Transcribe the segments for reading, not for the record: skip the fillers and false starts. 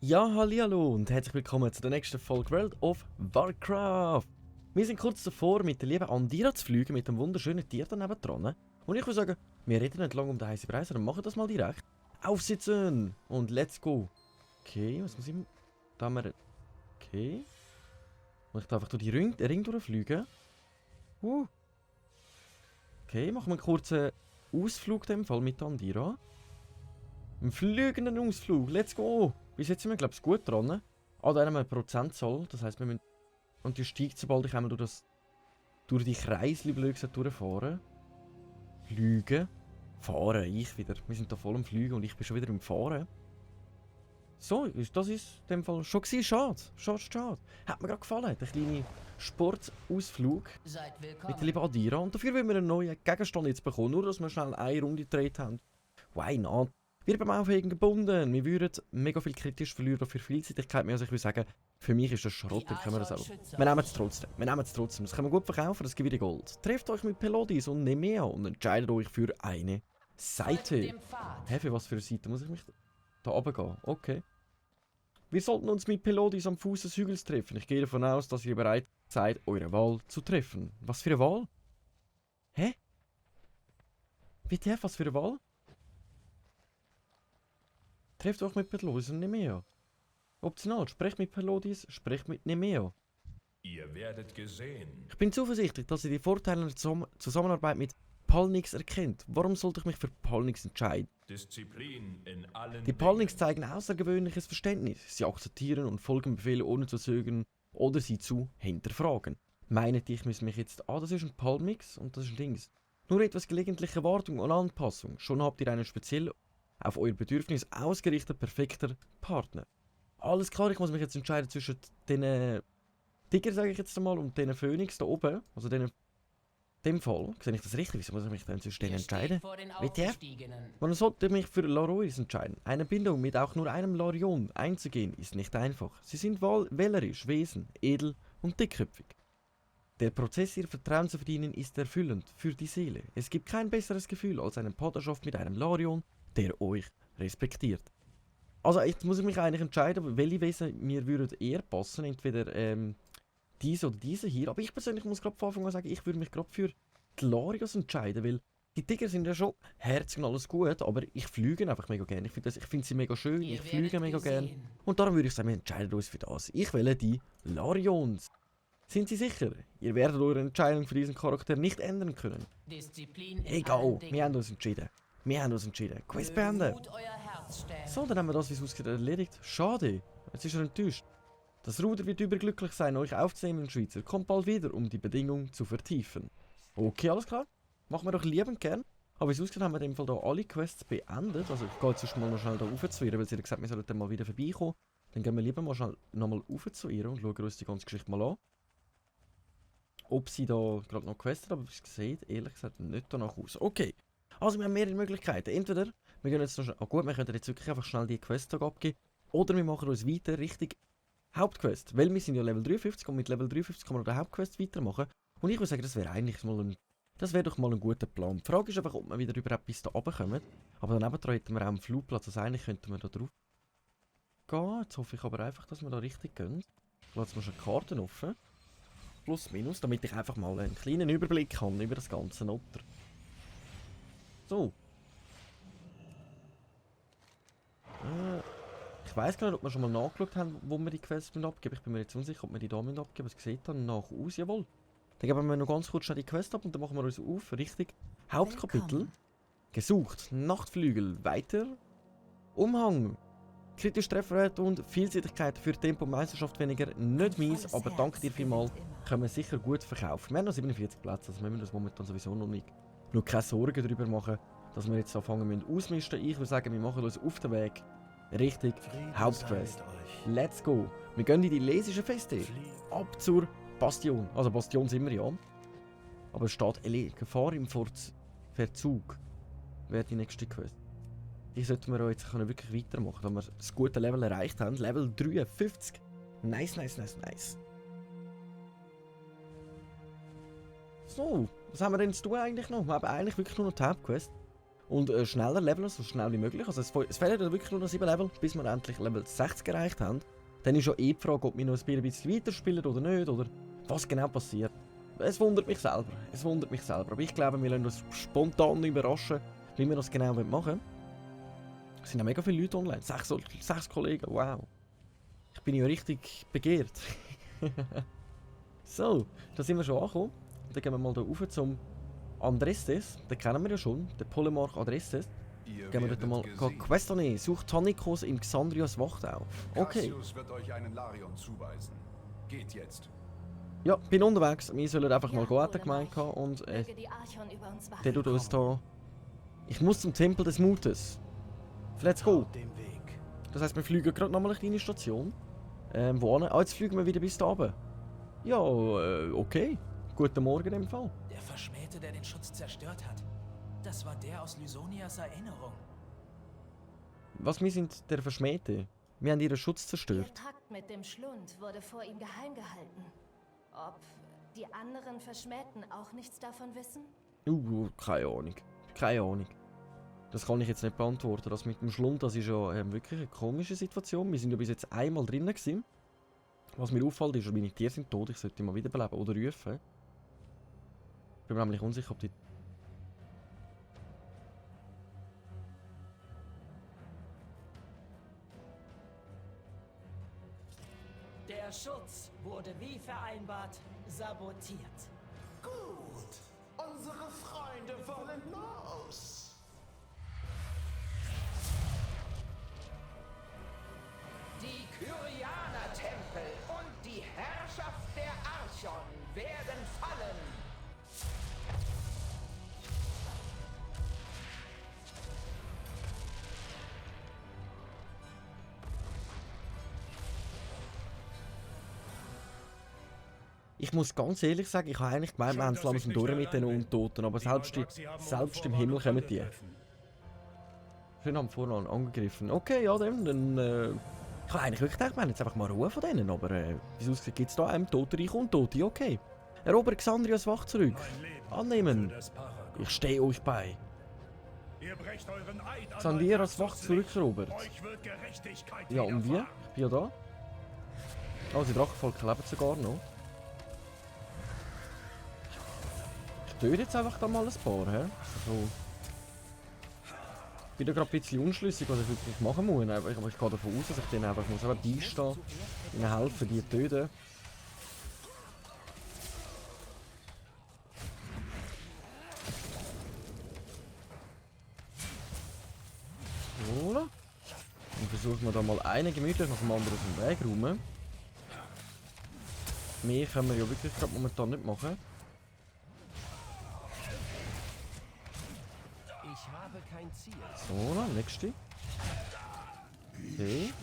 Ja, hallihallo und herzlich willkommen zu der nächsten Folge World of Warcraft. Wir sind kurz davor, mit der lieben Andira zu fliegen, mit dem wunderschönen Tier daneben dran. Und ich würde sagen, wir reden nicht lange um den heißen Preis, sondern machen das mal direkt. Aufsitzen! Und let's go! Okay, was muss ich... Da haben wir... Okay. Und ich darf einfach durch den Ring durchfliegen. Okay, machen wir einen kurzen Ausflug in dem Fall mit Andira. Einen fliegenden Ausflug, let's go! Bis jetzt sind wir, glaube ich, gut dran. Ah, da haben wir eine Prozentzahl, das heisst, wir müssen... Und die steigt, sobald ich einmal durch die Kreisli blöd gesagt durchfahren. Fliegen. Fahren, ich wieder. Wir sind da voll am Fliegen und ich bin schon wieder im Fahren. So, das ist in dem Fall schon gewesen. Schade. Schade. Hat mir gerade gefallen. Der kleine Sportausflug mit der lieben Adira. Und dafür wollen wir einen neuen Gegenstand jetzt bekommen. Nur, dass wir schnell eine Runde gedreht haben. Why not? Wir beim Aufhegen gebunden. Wir würden mega viel kritisch verlieren für Vielseitigkeit. Also ich würde sagen, für mich ist das Schrott, dann können wir das auch. Wir nehmen es trotzdem. Das können wir gut verkaufen, das gibt wieder Gold. Trefft euch mit Pelodis und Nemea und entscheidet euch für eine Seite. Hä, für was für eine Seite? Muss ich mich da runtergehen? Okay. Wir sollten uns mit Pelodis am Fuß des Hügels treffen. Ich gehe davon aus, dass ihr bereit seid, eure Wahl zu treffen. Was für eine Wahl? Hä? WTF, was für eine Wahl? Trefft euch mit Pelodis und Nemea. Optional, sprecht mit Pelodis, sprecht mit Nemea. Ihr werdet gesehen. Ich bin zuversichtlich, dass ihr die Vorteile der Zusammenarbeit mit Palnix erkennt. Warum sollte ich mich für Palnix entscheiden? Disziplin in allen Die Palnix zeigen außergewöhnliches Verständnis. Sie akzeptieren und folgen Befehle ohne zu zögern oder sie zu hinterfragen. Meinet ich muss mich jetzt... Ah, das ist ein Palmix und das ist ein Dings. Nur etwas gelegentliche Wartung und Anpassung. Schon habt ihr einen speziell auf euer Bedürfnis ausgerichteten perfekter Partner. Alles klar, ich muss mich jetzt entscheiden zwischen den Tiger, sage ich jetzt einmal, und den Phönix da oben. Also dem Fall. Sehe ich das richtig? Wieso muss ich mich dann zwischen denen entscheiden? WTF? Man sollte mich für Larois entscheiden. Eine Bindung mit auch nur einem Larion einzugehen ist nicht einfach. Sie sind wählerisch, Wesen, edel und dickköpfig. Der Prozess, ihr Vertrauen zu verdienen, ist erfüllend für die Seele. Es gibt kein besseres Gefühl als eine Partnerschaft mit einem Larion, der euch respektiert. Also jetzt muss ich mich eigentlich entscheiden, welche Wesen mir würden eher passen. Entweder diese oder diese hier. Aber ich persönlich muss gerade von Anfang an sagen, ich würde mich gerade für die Larios entscheiden, weil die Tiger sind ja schon herzig und alles gut, aber ich fliege einfach mega gerne. Ich finde sie mega schön, ich fliege mega gerne. Und darum würde ich sagen, wir entscheiden uns für das. Ich wähle die Larions. Sind Sie sicher? Ihr werdet eure Entscheidung für diesen Charakter nicht ändern können. Egal, wir haben uns entschieden. Quiz beenden. So, dann haben wir das, wie es aussieht, erledigt. Schade. Jetzt ist er enttäuscht. Das Ruder wird überglücklich sein, euch aufzunehmen, Schweizer. Kommt bald wieder, um die Bedingungen zu vertiefen. Okay, alles klar. Machen wir doch liebend gern. Aber wie es aussieht, haben wir in dem Fall hier alle Quests beendet. Also ich gehe jetzt mal noch schnell da rauf zu ihr, weil sie hat gesagt, wir sollten mal wieder vorbeikommen. Dann gehen wir lieber mal schnell nochmal rauf zu ihr und schauen uns die ganze Geschichte mal an. Ob sie da gerade noch Quests hat, aber es sieht ehrlich gesagt nicht danach aus. Okay. Also wir haben mehrere Möglichkeiten. Entweder, wir gehen jetzt noch schnell... Ah gut, wir können jetzt wirklich einfach schnell die Quest abgeben. Oder wir machen uns weiter Richtung Hauptquest. Weil wir sind ja Level 53 und mit Level 53 kann man die Hauptquest weitermachen. Und ich würde sagen, das wäre eigentlich mal ein... Das wäre doch mal ein guter Plan. Die Frage ist einfach, ob wir wieder überhaupt bis da runterkommen. Aber daneben hätten wir auch einen Flugplatz. Also eigentlich könnten wir da drauf gehen. Jetzt hoffe ich aber einfach, dass wir da richtig gehen. Ich lasse mal schon die Karten offen. Plus, minus, damit ich einfach mal einen kleinen Überblick habe über das ganze Notter. So. Ich weiss gar nicht, ob wir schon mal nachgeschaut haben, wo wir die Quests abgeben. Ich bin mir jetzt unsicher, ob wir die da abgeben. Es sieht dann nach aus, jawohl. Dann geben wir noch ganz kurz schnell die Quest ab und dann machen wir uns auf. Richtig. Hauptkapitel. Gesucht. Nachtflügel. Weiter. Umhang. Kritisch Trefferrate und Vielseitigkeit für Tempo und Meisterschaft weniger. Nicht mies, aber danke dir vielmals. Können wir sicher gut verkaufen. Wir haben noch 47 Plätze, also wir müssen uns momentan sowieso noch nicht. Nur keine Sorgen darüber machen, dass wir jetzt anfangen müssen ausmisten. Ich würde sagen, wir machen uns auf den Weg Richtung Hauptquest. Let's go! Wir gehen in die lesischen Feste. Ab zur Bastion. Also Bastion sind wir ja. Aber es steht Gefahr im Verzug. Wäre die nächste Quest. Die sollten wir jetzt wirklich weitermachen, da wir das gute Level erreicht haben. Level 53. Nice. So, was haben wir denn zu tun eigentlich noch? Wir haben eigentlich wirklich nur noch die Hauptquest. Und schneller leveln, so schnell wie möglich. Also es fehlen ja wirklich nur noch 7 Level, bis wir endlich Level 60 erreicht haben. Dann ist ja die Frage, ob wir noch ein Spiel ein bisschen weiterspielen oder nicht, oder was genau passiert. Es wundert mich selber, Aber ich glaube, wir lassen uns spontan überraschen, wie wir das genau machen wollen. Es sind ja mega viele Leute online, 6 Kollegen, wow. Ich bin ja richtig begehrt. So, da sind wir schon angekommen. Dann gehen wir mal hier rauf zum Adresses. Den kennen wir ja schon, den Polemarch Adresses. Gehen wir dort mal Quest annehmen. Sucht Tannikos in Xandrias Wachtau. Okay. Cassius wird euch einen Larion zuweisen. Geht jetzt. Ja, bin unterwegs. Wir sollen einfach mal gehen, hat er Polemarch. gemeint. Und Möge die Archon über uns wachen. der tut uns da... Ich muss zum Tempel des Mutes. Let's go. Dem Weg. Das heisst, wir fliegen gerade nochmal eine kleine Station. Wo hin? Ah, jetzt fliegen wir wieder bis da oben. Ja, okay. Guten Morgen im Fall. Der Verschmähte, der den Schutz zerstört hat. Das war der aus Lysonias Erinnerung. Was, wir sind der Verschmähte? Wir haben ihren Schutz Ihr zerstört. Pakt mit dem Schlund wurde vor ihm geheim gehalten. Ob die anderen Verschmähten auch nichts davon wissen? Keine Ahnung. Keine Ahnung. Das kann ich jetzt nicht beantworten. Das mit dem Schlund, das ist ja wirklich eine komische Situation. Wir sind ja bis jetzt einmal drinnen gewesen. Was mir auffällt, ist, meine Tiere sind tot. Ich sollte mal wiederbeleben oder rufen. Ich bin mir nämlich unsicher, ob die... Der Schutz wurde wie vereinbart sabotiert. Gut, unsere Freunde wollen los. Die Kyrianer-Tempel und die Herrschaft der Archon werden fallen. Ich muss ganz ehrlich sagen, ich habe eigentlich gemeint, wir haben es langsam durch mit den Untoten, aber selbst im Himmel kommen die. Schön am Vornamen angegriffen. Okay, ja, dann ich habe eigentlich wirklich gedacht, wir haben jetzt einfach mal Ruhe von denen, aber wie es aussieht, gibt es da einem Totenreich Untote, okay. Erobert Xandrias Wacht zurück. Annehmen. Ich stehe euch bei. Xandrias Wacht zurückerobert. Ja, und wie? Ich bin ja da. Oh, die Drachenvolk leben sogar noch. Ich töte jetzt einfach da mal ein paar, hä? Also, ich bin da gerade ein bisschen unschlüssig, was ich wirklich machen muss. Aber ich gehe davon aus, dass ich denen einfach muss beistehen, ihnen helfen, die zu töten. Voilà. Und versuchen wir da mal einen gemütlich nach dem anderen aus dem Weg räumen. Mehr können wir ja wirklich gerade momentan nicht machen. Ich habe kein Ziel. So, nächste. Okay.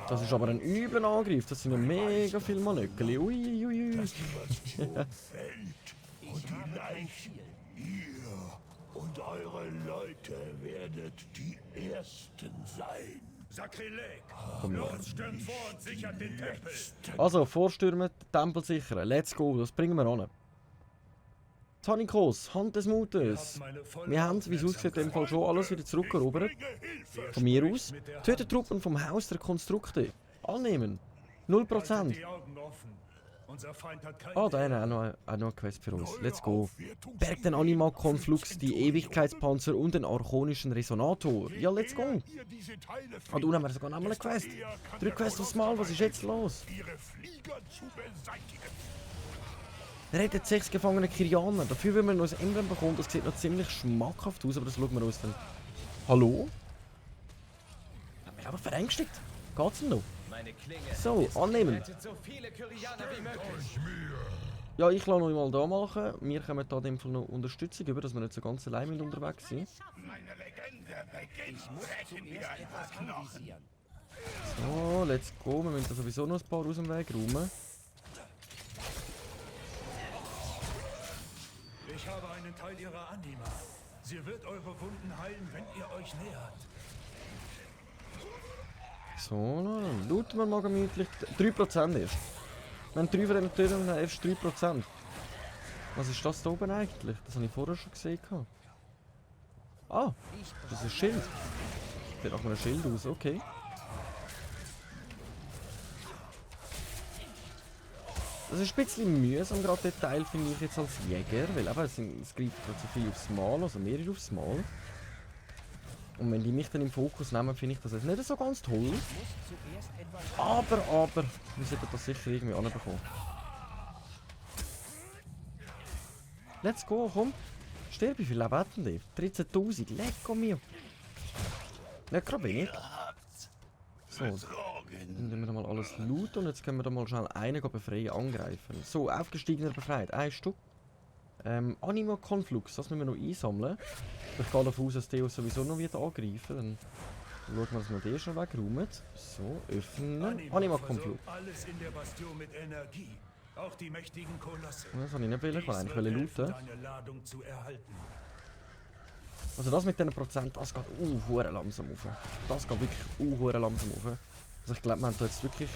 Das ist aber ein übler Angriff. Das sind ja mega viele Manöckeli. Uiuiui. Ich habe kein Ziel. Und eure Leute werdet die Ersten sein. Sakrileg! Los, stürmt vor und sichert den Tempel! Also, vorstürmen, den Tempel sichern. Let's go, das bringen wir an. Tannikos, Hand des Mutes. Wir haben, wie es aussieht, in dem Fall schon alles wieder zurückerobert. Von mir aus. Tötet Truppen vom Haus der Konstrukte. Annehmen. 0%. Ah, da haben wir auch noch eine Quest für uns. Let's go. Berg den Animakonflux, die Ewigkeitspanzer und den archonischen Resonator. Ja, let's go. Ah, da unten haben wir sogar noch mal eine Quest. 3 Quests aufs Mal, was ist jetzt los? Ihre Flieger zu beseitigen. Rettet 6 gefangene Kyrianer. Dafür, wenn man noch ein Emblem bekommt, das sieht noch ziemlich schmackhaft aus, aber das schauen wir uns dann. Hallo? Ich hab mich einfach verängstigt. Geht's denn noch? So, annehmen. Ja, ich lasse euch mal da machen. Wir kommen da in dem Fall noch Unterstützung über, dass wir nicht so ganz allein unterwegs sind. Meine Legende beginnt. Ich muss zuerst etwas anvisieren. So, let's go. Wir müssen da sowieso noch ein paar aus dem Weg räumen. Ich habe einen Teil ihrer Anima. Sie wird eure Wunden heilen, wenn ihr euch nähert. So, dann looten wir mal gemütlich. 3% erst. Wir haben 3 von denen töten und haben erst 3%. Was ist das da oben eigentlich? Das habe ich vorher schon gesehen. Ah, das ist ein Schild. Sieht nach einem Schild aus, okay. Das ist ein bisschen mühsam, gerade der Teil, finde ich jetzt als Jäger, weil eben, es greift gerade so viel aufs Mal, also mehrere aufs Mal. Und wenn die mich dann im Fokus nehmen, finde ich das jetzt nicht so ganz toll. Aber, wir sollten das sicher irgendwie anbekommen. Let's go, komm. Stirb, wie viel Leben hat denn der? 13.000, lecko mir. Nicht gerade wenig. So, dann nehmen wir mal alles looten und jetzt können wir da mal schnell einen befreien, angreifen. So, aufgestiegener befreit, 1 Stück. Anima Conflux, das müssen wir noch einsammeln. Ich gehe davon aus, dass Theos sowieso noch wieder angreifen. Dann schauen wir, dass wir den schon wegräumen. So, öffnen. Anima Conflux. Alles in der Bastion mit Energie. Auch die mächtigen Kolosse. Das wollte ich nicht, ich wollte eigentlich looten. Deine Ladung zu erhalten. Also das mit diesen Prozent, das geht hure langsam rauf. Das geht wirklich hure langsam rauf. Also ich glaube, wir haben da jetzt wirklich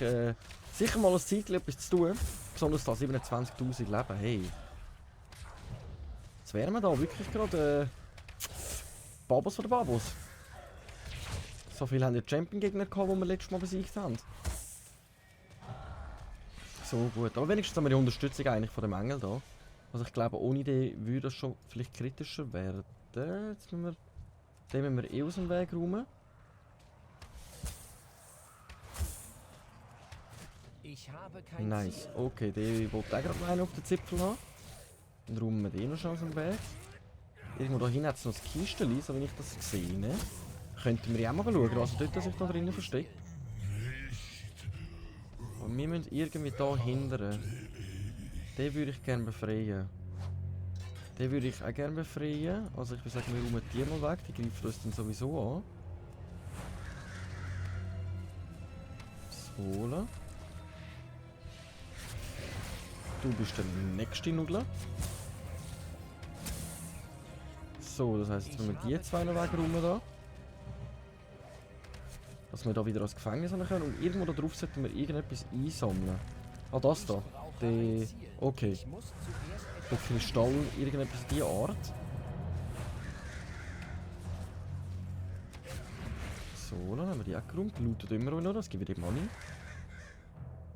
sicher mal ein Zeitchen etwas zu tun. Besonders da 27.000 Leben, hey. Jetzt wären wir da wirklich gerade Babos von den Babos. So viel haben die Champion-Gegner gehabt, die wir letztes Mal besiegt haben. So gut, aber wenigstens haben wir die Unterstützung eigentlich von dem Engel da. Also ich glaube, ohne die würde das schon vielleicht kritischer werden. Jetzt müssen wir, den müssen wir eh aus dem Weg räumen. Nice, okay, der wollte auch gerade noch einen auf den Zipfel haben. Dann räumen wir den noch schon aus dem Weg. Irgendwo da hinten hat es noch das Kistchen, so wie ich das gesehen habe. Könnten wir ja auch mal schauen, also dort, dass ich da drinnen verstecke. Aber wir müssen irgendwie da hindern. Den würde ich gerne befreien. Den würde ich auch gerne befreien. Also ich würde sagen, wir räumen die mal weg, die greifen uns dann sowieso an. So. Du bist der nächste Nudler. So, das heisst, jetzt müssen wir die zwei noch wegräumen da. Dass wir da wieder ans Gefängnis können. Und irgendwo da drauf sollten wir irgendetwas einsammeln. Ah, das da. Der. Okay. Der Kristall, irgendetwas in dieser Art. So, dann haben wir die auch geräumt. Lootet immer noch, das gibt wieder Money.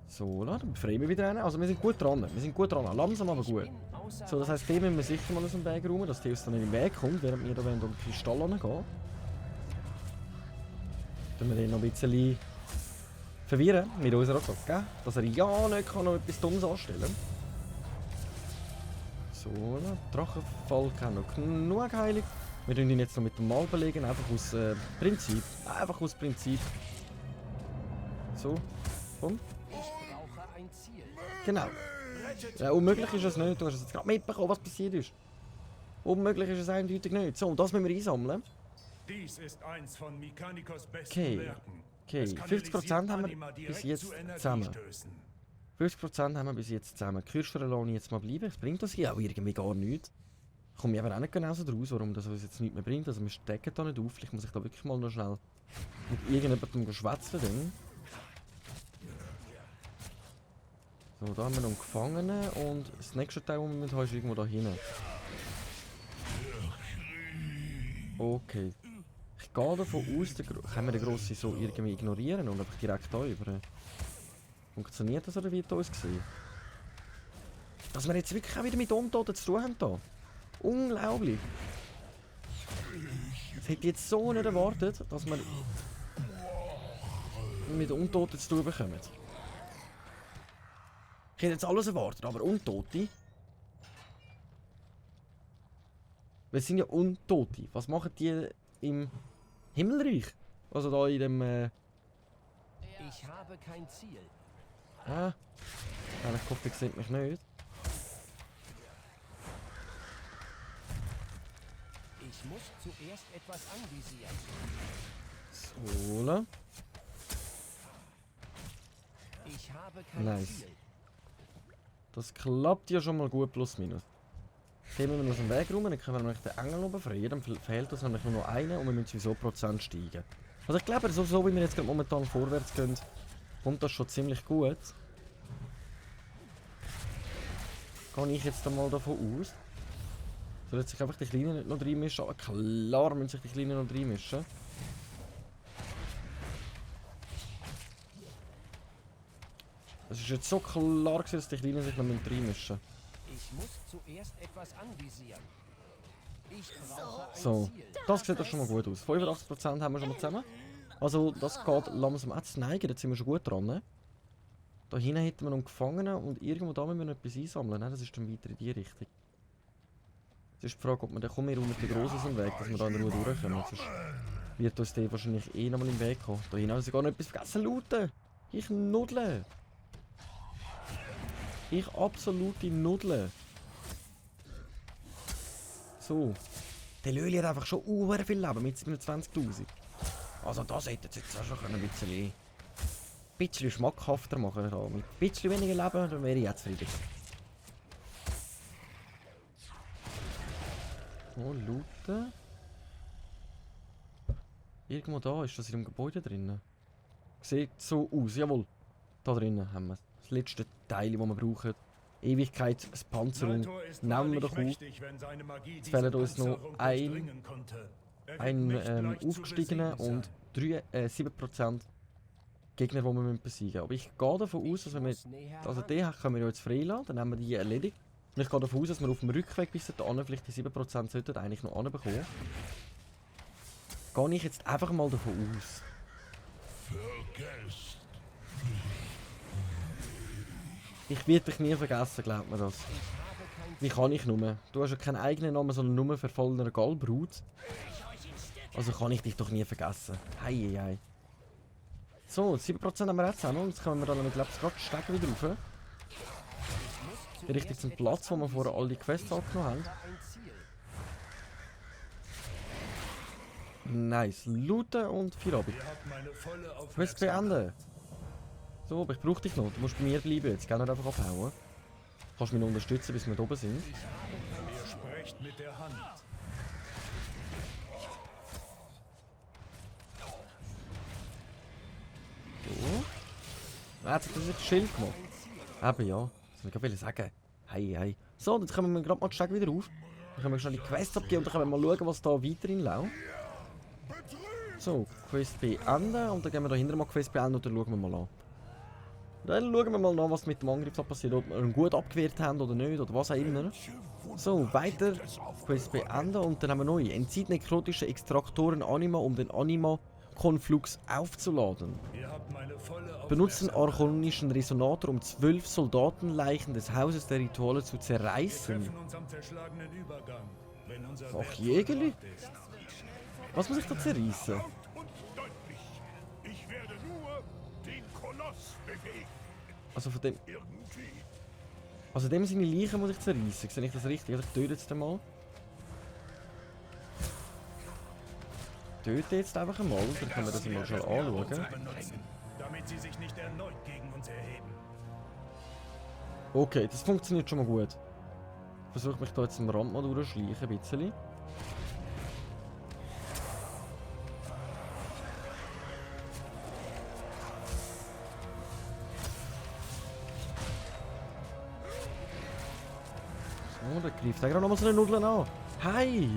So, dann befreien wir wieder einen. Also wir sind gut dran. Wir sind gut dran. Langsam, aber gut. So, das heisst, den müssen wir sicher mal aus dem Weg räumen, dass der uns dann in den Weg kommt, während wir da um den Kristall gehen. Dann wir den noch ein bisschen verwirren mit unserer Attacke, dass er ja nicht noch etwas Dummes anstellen kann. So, Drachenfall kann noch genug Heilung. Wir tun ihn jetzt noch mit dem Mal belegen, einfach aus Prinzip. Einfach aus Prinzip. So, komm. Genau. Ja, unmöglich ist es nicht. Du hast es jetzt gerade mitbekommen, was passiert ist. Unmöglich ist es eindeutig nicht. So, und das müssen wir einsammeln. Dies ist eins von Mikanikos besten Okay. Werken. Okay, Es 50% haben Anima wir bis direkt jetzt zu Energie zusammen. stößen. 50% haben wir bis jetzt zusammen. Kürzer lasse ich jetzt mal bleiben. Es bringt uns hier auch irgendwie gar nichts. Ich komme aber auch nicht genau so draus, warum das uns jetzt nichts mehr bringt. Also wir stecken da nicht auf. Vielleicht muss ich da wirklich mal noch schnell mit irgendjemandem schwätzen. So, da haben wir noch einen Gefangenen und das nächste Teil, das wir haben, ist irgendwo da hinten. Okay. Ich gehe davon aus, können wir den Grossen so irgendwie ignorieren und einfach direkt da über. Funktioniert das oder wird das gesehen? Dass wir jetzt wirklich auch wieder mit Untoten zu tun haben hier. Unglaublich. Das hätte ich jetzt so nicht erwartet, dass wir mit Untoten zu tun bekommen. Ich hätte jetzt alles erwartet, aber Untote? Wir sind ja Untote. Was machen die im Himmelreich? Also da in dem... Ich habe kein Ziel. Ah. Ich hoffe, ihr seht mich nicht. Ich muss zuerst etwas anvisieren. So. Ich habe kein Nice. Ziel. Das klappt ja schon mal gut, plus minus. Den müssen wir aus dem Weg räumen, dann können wir nämlich den Engel noch befreien. Dann fehlt uns nämlich nur noch einer und wir müssen sowieso Prozent steigen. Also ich glaube, so wie wir jetzt gerade momentan vorwärts gehen, kommt das schon ziemlich gut. Gehe ich jetzt einmal davon aus. Sollen sich einfach die Kleinen nicht noch reinmischen? Aber klar müssen sich die Kleinen noch reinmischen. Es ist jetzt so klar gewesen, dass die Kleinen sich noch reinmischen müssen. Ich muss zuerst etwas anvisieren. Ich brauche ein So, Ziel. das sieht doch schon mal gut aus. 85% haben wir schon mal zusammen. Also das geht langsam auch zu neigen, jetzt sind wir schon gut dran. Ne? Da hinten hätten wir noch einen Gefangenen und irgendwo da müssen wir noch etwas einsammeln. Ne? Das ist dann weiter in die Richtung. Jetzt ist die Frage, ob wir dann kommen wir mit den Grossen aus dem Weg, dass wir da in der Ruhe durchkommen. Sonst wird uns der wahrscheinlich eh noch mal im Weg kommen. Da hinten haben sie gar noch etwas vergessen zu looten. Ich nudle. Ich absolute Nudle. So. Der Löli hat einfach schon viel Leben mit 27.000. Also das hätte jetzt auch schon ein bisschen schmackhafter machen können. Mit ein bisschen weniger Leben, dann wäre ich jetzt zufrieden. So, looten. Irgendwo da ist das in dem Gebäude drin. Sieht so aus, jawohl. Da drinnen haben wir das letzte Teil, das wir brauchen. Ewigkeitspanzerung. Nehmen wir doch auf. Jetzt fehlen uns noch ein aufgestiegener und 7% Gegner, die wir besiegen müssen. Aber ich gehe davon aus, dass wir also den können wir jetzt freilassen, dann haben wir die erledigt. Und ich gehe davon aus, dass wir auf dem Rückweg bis dahin vielleicht die 7% sollten eigentlich noch anbekommen. Gehe ich jetzt einfach mal davon aus. Vergesst. Ich werde dich nie vergessen, glaubt mir das. Wie kann ich nur? Du hast ja keinen eigenen Namen, sondern nur verfallener Gallbrut. Also kann ich dich doch nie vergessen. Hei, hei. So, 7% haben wir jetzt auch noch. Jetzt kommen wir dann mit Stegen wieder rauf. Richtig zum Platz, wo wir vorher alle Quests abgenommen haben. Nice. Looten und Feierabend. Quest beenden. So, aber ich brauche dich noch. Du musst bei mir bleiben jetzt. Geh nicht einfach abhauen. Du kannst mich noch unterstützen, bis wir da oben sind. Ihr sprecht mit der Hand. So. Er hat sich das Schild gemacht. Eben ja. Das wollte ich sagen. Hei, hei. So, jetzt kommen wir gerade mal die Stege wieder auf. Dann können wir schnell die Quest abgeben und dann können wir mal schauen, was da weiterhin läuft. So, Quest beenden. Und dann gehen wir da hinten mal Quest beenden und dann schauen wir mal an. Dann schauen wir mal an, was mit dem Angriff so passiert. Ob wir ihn gut abgewehrt haben oder nicht, oder was auch immer. So, weiter. Quest beenden und dann haben wir neu. Entzieht nekrotische Extraktoren Anima, um den Anima-Konflux aufzuladen. Benutzt den archonischen Resonator, um 12 Soldatenleichen des Hauses der Rituale zu zerreißen. Ach, Jägerli? Was muss ich da zerreißen? Laut und deutlich. Ich werde nur den Koloss bewegen. Also von dem... Irgendwie. Also dem seine Leichen muss ich zerreißen. Sehe ich das richtig? Also ich töte jetzt einmal. Töte jetzt einfach einmal, dann können wir das mal schon anschauen. Damit sie sich nicht erneut gegen uns erheben. Okay, das funktioniert schon mal gut. Ich versuche mich da jetzt am Rand mal durchzuschleichen, ein bisschen. So, da greift er gerade nochmal so eine Nudel an. Hi!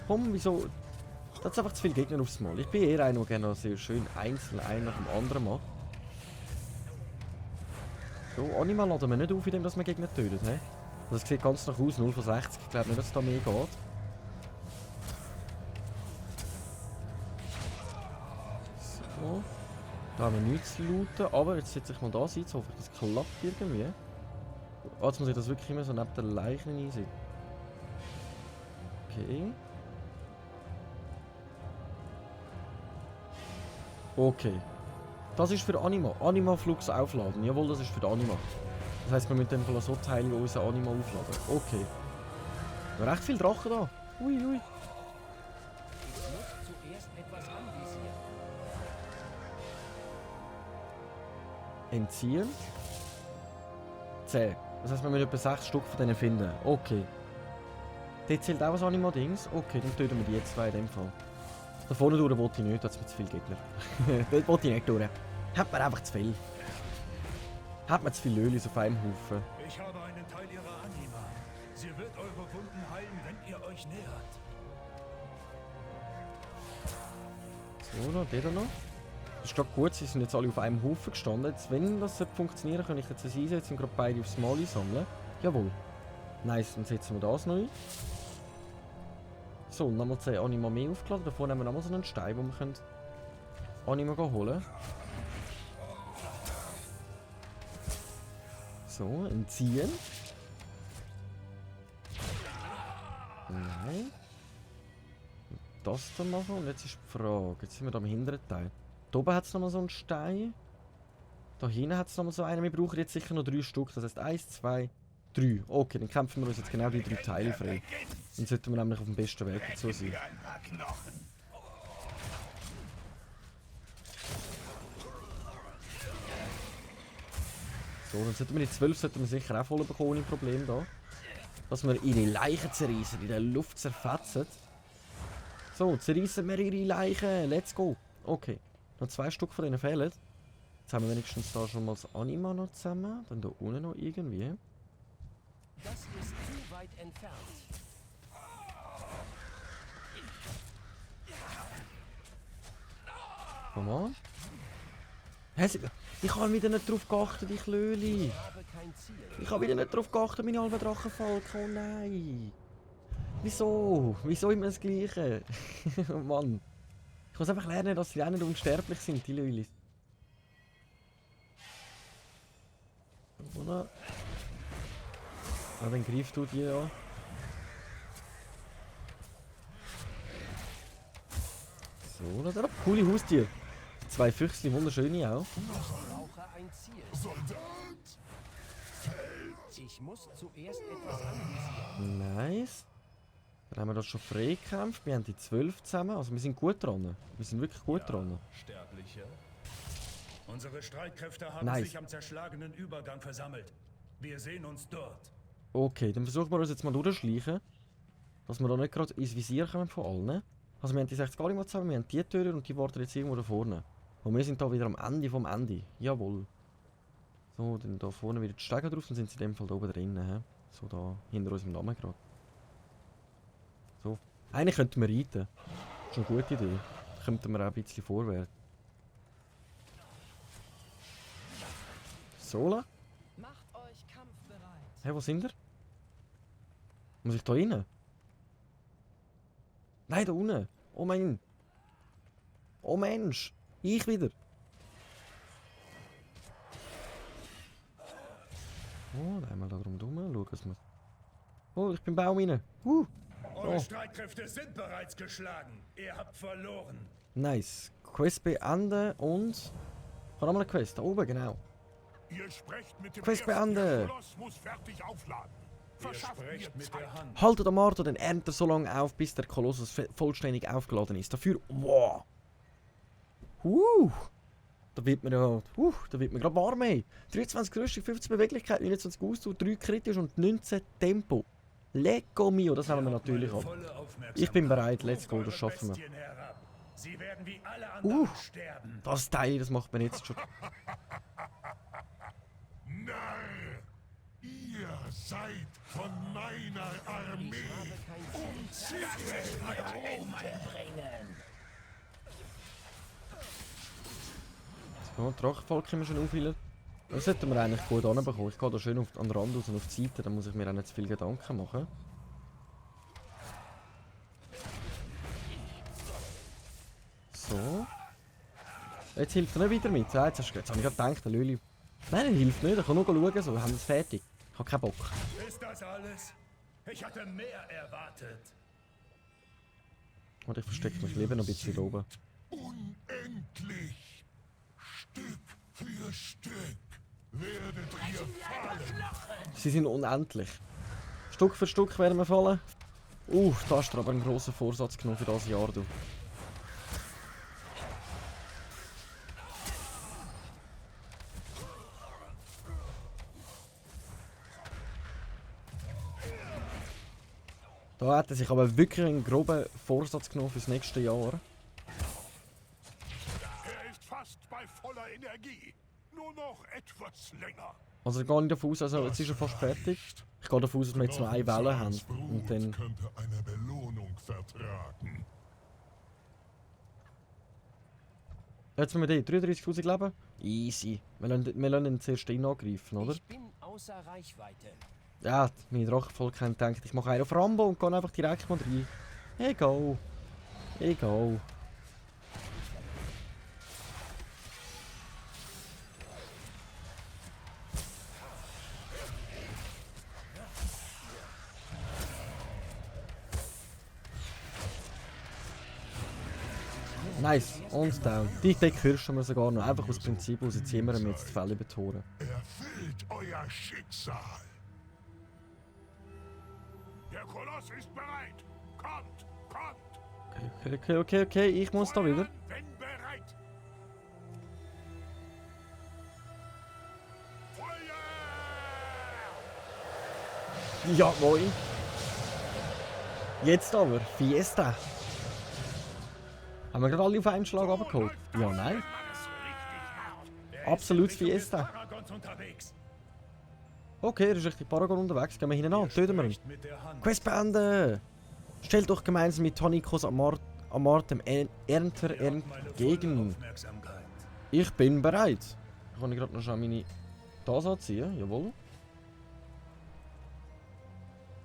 Komm, wieso? Das ist einfach zu viele Gegner aufs Mal. Ich bin eher einer, der gerne sehr schön einzeln einen nach dem anderen macht. So, Anima laden wir nicht auf, indem wir Gegner töten. He? Das sieht ganz nach aus, 0 von 60. Ich glaube nicht, dass es da mehr geht. So. Da haben wir nichts zu looten, aber jetzt setze ich mal da ein, hoffe ich, das klappt irgendwie. Oh, jetzt muss ich das wirklich immer so neben der Leichen einsehen. Okay. Okay. Das ist für Anima. Anima-Flux aufladen. Jawohl, das ist für die Anima. Das heisst, wir müssen dann von so Teile unsere Anima aufladen. Okay. Ja, recht viel Drachen da. Ui, ui. Ich muss zuerst etwas anvisieren. Entziehen. 10. Das heisst, wir müssen etwa 6 Stück von denen finden. Okay. Dort zählt auch ein Anima-Dings. Okay, dann töten wir die jetzt zwei in dem Fall. Da vorne durch wollte ich nicht, da hat es mir zu viele Gegner. Dort wollte ich nicht durch. Hat mir einfach zu viel. Hat man zu viele Lölis auf einem Haufen? Ich habe einen Teil ihrer Anima. Sie wird eure Wunden heilen, wenn ihr euch nähert. So, noch, der da noch. Das ist gerade gut, sie sind jetzt alle auf einem Haufen gestanden. Jetzt, wenn das funktionieren kann ich jetzt das einsetzen und gerade beide aufs Mal sammeln. Jawohl. Nice, dann setzen wir das noch ein. So, nochmal 10 Anima mehr aufgeladen. Davor nehmen wir nochmal so einen Stein, wo wir können Anima holen. So, entziehen. Nein. Das dann machen und jetzt ist die Frage. Jetzt sind wir da am hinteren Teil. Da oben hat es nochmal so einen Stein. Da hinten hat es nochmal so einen. Wir brauchen jetzt sicher noch 3 Stück. Das heißt 1, 2, 3. Okay, dann kämpfen wir uns jetzt genau die 3 Teile frei. Dann sollten wir nämlich auf dem besten Weg dazu sein. So, dann sollten wir die 12 sollten wir sicher auch voll bekommen ohne Problem da. Dass wir ihre Leichen zerreißen, in der Luft zerfetzen. So, zerreißen wir ihre Leichen. Let's go. Okay, noch 2 Stück von denen fehlen. Jetzt haben wir wenigstens da schon mal das Anima noch zusammen. Dann da unten noch irgendwie. Das ist zu weit entfernt. Komm on. Ich habe wieder nicht drauf geachtet, ich Löli. Ich habe kein Ziel. Ich habe wieder nicht drauf geachtet, meine halben Drachenvolk. Oh nein. Wieso? Wieso immer das Gleiche? Oh Mann. Ich muss einfach lernen, dass sie auch nicht unsterblich sind, die Lölis. Oder? Ah, dann greift du die an. So, das ist ein coole Haustier. 2 Füchsli, wunderschöne auch. Ich brauche ein Ziel. Ich muss zuerst etwas anvisieren. Nice. Dann haben wir das schon frei gekämpft. Wir haben die 12 zusammen. Also wir sind gut dran. Wir sind wirklich gut dran. Sterblicher. Unsere Streitkräfte haben Nice. sich am zerschlagenen Übergang versammelt. Wir sehen uns dort. Okay, dann versuchen wir uns jetzt mal durchzuschleichen. Dass wir da nicht gerade ins Visier kommen von allen. Also wir haben die 60 Anima zusammen, wir haben die Türe und die warten jetzt irgendwo da vorne. Und wir sind da wieder am Ende vom Ende. Jawohl. So, dann da vorne wieder die Stege drauf, dann sind sie in dem Fall da oben drinnen. He? So da hinter unserem Namen gerade. So. Eigentlich könnten wir reiten. Das ist eine gute Idee. Da könnten wir auch ein bisschen vorwärts. Sola? Macht euch kampfbereit. Hey, wo sind wir? Muss ich da rein? Nein, da unten. Oh mein. Oh Mensch. Ich wieder. Oh, dann einmal da drum schauen, was wir... Oh, ich bin im Baum rein. Eure Streitkräfte sind bereits geschlagen. Ihr habt verloren. Nice. Quest beenden und... Ich habe nochmal eine Quest. Da oben, genau. Ihr sprecht mit dem Quest ersten. Der beenden. Koloss muss fertig aufladen. Ihr Verschafft sprecht mir mit der Zeit. Hand. Haltet am Marto den Ernter so lange auf, bis der Kolossus vollständig aufgeladen ist. Dafür... Wow. Da wird man ja... da wird man gerade warm, ey. 23 Rüstung, 15 Beweglichkeit, 29 Ausdauer, 3 kritisch und 19 Tempo. Lecco mio, das haben wir natürlich ab. Ich bin bereit, let's go, das schaffen wir. Sie werden wie alle anderen sterben. Das Teil, das macht man jetzt schon. Narr! Ihr seid von meiner Armee. So, Drachenvolk können wir schon aufheilen. Das sollten wir eigentlich gut anbekommen. Ich gehe da schön an den Rand raus und auf die Seite, dann muss ich mir auch nicht zu viel Gedanken machen. So. Jetzt hilft er nicht wieder mit. Ja, jetzt habe ich gerade gedacht, der Lüli. Nein, er hilft nicht, er kann nur schauen, so. Wir haben es fertig. Ich habe keinen Bock. Ist das alles? Ich hatte mehr erwartet. Und ich verstecke mich lieber noch ein bisschen da oben. Unendlich. Stück für Stück werdet ihr fallen. Sie sind unendlich. Stück für Stück werden wir fallen. Da hast du aber einen grossen Vorsatz genommen für das Jahr, du. Da hat er sich aber wirklich einen groben Vorsatz genommen fürs nächste Jahr. Er ist fast bei voller Energie. Nur noch etwas länger. Also gehe ich davon aus, also jetzt ist er fast fertig. Ich gehe davon aus, dass wir jetzt 2 Wellen haben. Und dann... könnte eine Belohnung vertragen. Jetzt haben wir die 33'000 Leben. Easy. Wir lassen ihn zuerst angreifen, oder? Ich bin außer Reichweite. Ja, meine Drachenvolk haben gedacht, ich mache einen auf Rambo und gehe einfach direkt mal rein. Egal. Egal. Nice, und down. Die Deck hörst wir sogar noch. Einfach aus Prinzip aus, jetzt ziehen wir ihm jetzt die Fälle über die Tore. Erfüllt euer Schicksal. Der Koloss ist bereit. Kommt, kommt. Okay, ich muss da wieder. Wenn bereit. Feuer! Ja, moin. Jetzt aber, Fiesta. Haben wir gerade alle auf einen Schlag abgeholt? Ja, nein. Absolut Fiesta. Paragons unterwegs. Okay, er ist richtig Paragon unterwegs. Gehen wir hinten an, töten wir ihn. Mit der Hand. Quest beenden! Stellt euch gemeinsam mit Tonikos Amart dem Ernter Ihr habt meine volle entgegen. Aufmerksamkeit. Ich bin bereit. Kann ich gerade noch schnell meine das anziehen? Jawohl.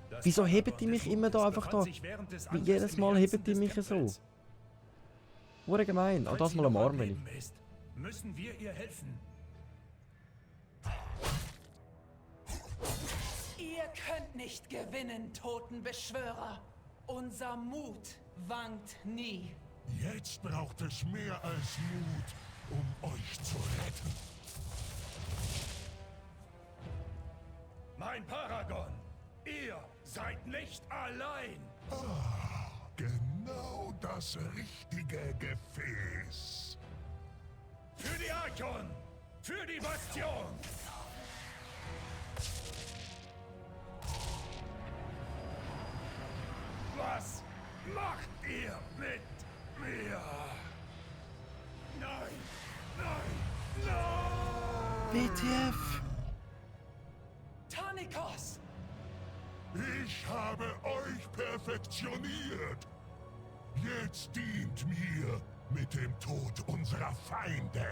Das Wieso Paragon hebt die mich des immer da Hofes einfach befand da? sich während des Wie Angriffs jedes im Mal Herzen hebt die des mich so. Tempels. Wurde gemein. Auch Falls das sie mal am noch Arm, wenn ich. Leben ist, müssen wir ihr helfen. Ihr könnt nicht gewinnen, Totenbeschwörer. Unser Mut wankt nie. Jetzt braucht es mehr als Mut, um euch zu retten. Mein Paragon, ihr seid nicht allein. Genau das richtige Gefäß. Für die Archon, für die Bastion. Was macht ihr mit mir? Nein, nein, nein! WTF? Tonikos! Ich habe euch perfektioniert. Jetzt dient mir mit dem Tod unserer Feinde.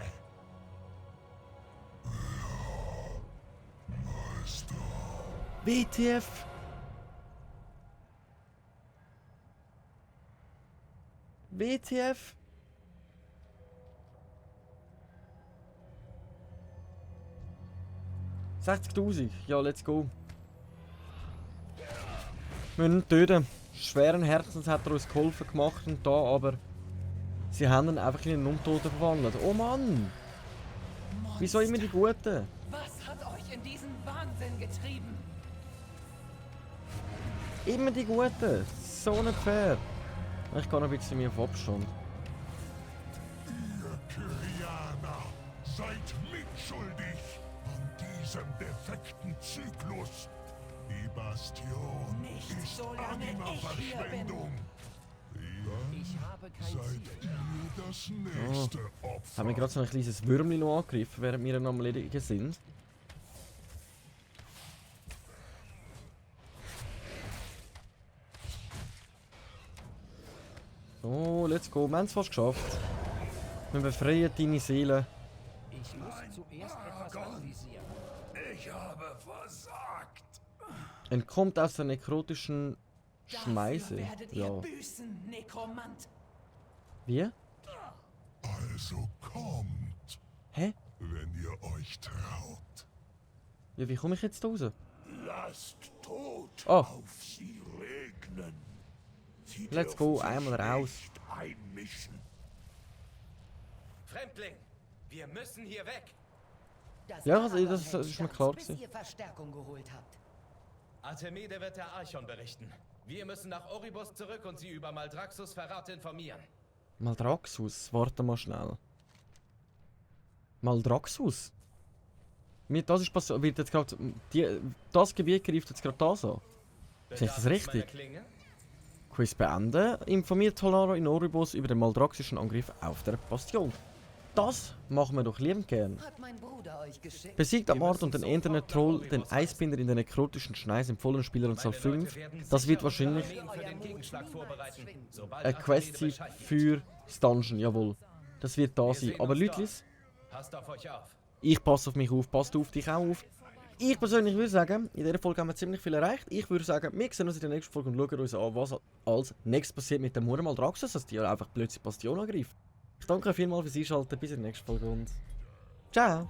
Meister. WTF? WTF? $60.000. Ja, let's go. Wir müssen ihn töten. Schweren Herzens hat er uns geholfen gemacht und da, aber sie haben ihn einfach in einen Untoten verwandelt. Oh Mann! Wieso immer die Guten? Was hat euch in diesen Wahnsinn getrieben? Immer die Guten! So nicht fair! Ich gehe noch ein bisschen mehr auf Abstand. Ihr Kyrianer seid mitschuldig an diesem defekten Zyklus. Die Bastion Nicht ist so lange ich hier bin. Anima-Verschwendung. Ich habe kein Seid Ziel. ihr das nächste Opfer? Haben wir gerade so ein kleines Würmli noch angegriffen, während wir am Erledigen sind. So, let's go. Wir haben es fast geschafft. Wir befreien deine Seele. Ich muss zuerst etwas anvisieren. Ich habe versagt. Entkommt aus der nekrotischen Dafür Schmeiße. werdet ihr Ja. büßen, Nekromant. Wie? Also kommt, Hä? wenn ihr euch traut. Ja, wie komme ich jetzt da raus? Lasst Tod Oh. auf sie regnen. Sie Let's go, dürfen sich einmal raus. nicht einmischen. Fremdling, wir müssen hier weg. Ja, das ist mir klar bis gewesen. ihr Verstärkung geholt habt. Artemide wird der Archon berichten. Wir müssen nach Oribos zurück und sie über Maldraxxus Verrat informieren. Maldraxxus, warte mal schnell. Maldraxxus? Mir das ist passiert, wird jetzt gerade das Gebiet greift jetzt gerade das an. Sehe ich das richtig? Klinge? Quiz beenden. Informiert Tolaro in Oribos über den maldraxischen Angriff auf der Bastion. das machen wir doch liebend gern. Hat mein Bruder euch geschickt? Besiegt am Ort und den Endernen Troll, den Eisbinder in der nekrotischen Schneis im vollen Spieleranzahl 5. Das wird wahrscheinlich Für den Gegenschlag vorbereiten. Sobald eine Quest sein für das Dungeon, jawohl. Das wird da sein. Aber Leutlis, Passt auf euch auf. ich passe auf mich auf, passt auf dich auch auf. Ich persönlich würde sagen, in dieser Folge haben wir ziemlich viel erreicht. Ich würde sagen, wir sehen uns in der nächsten Folge und schauen uns an, was als nächstes passiert mit dem Murmal Draxus, dass die ja einfach plötzlich Bastion angreift. Ich danke euch vielmals fürs Einschalten, bis in der nächsten Folge und ciao!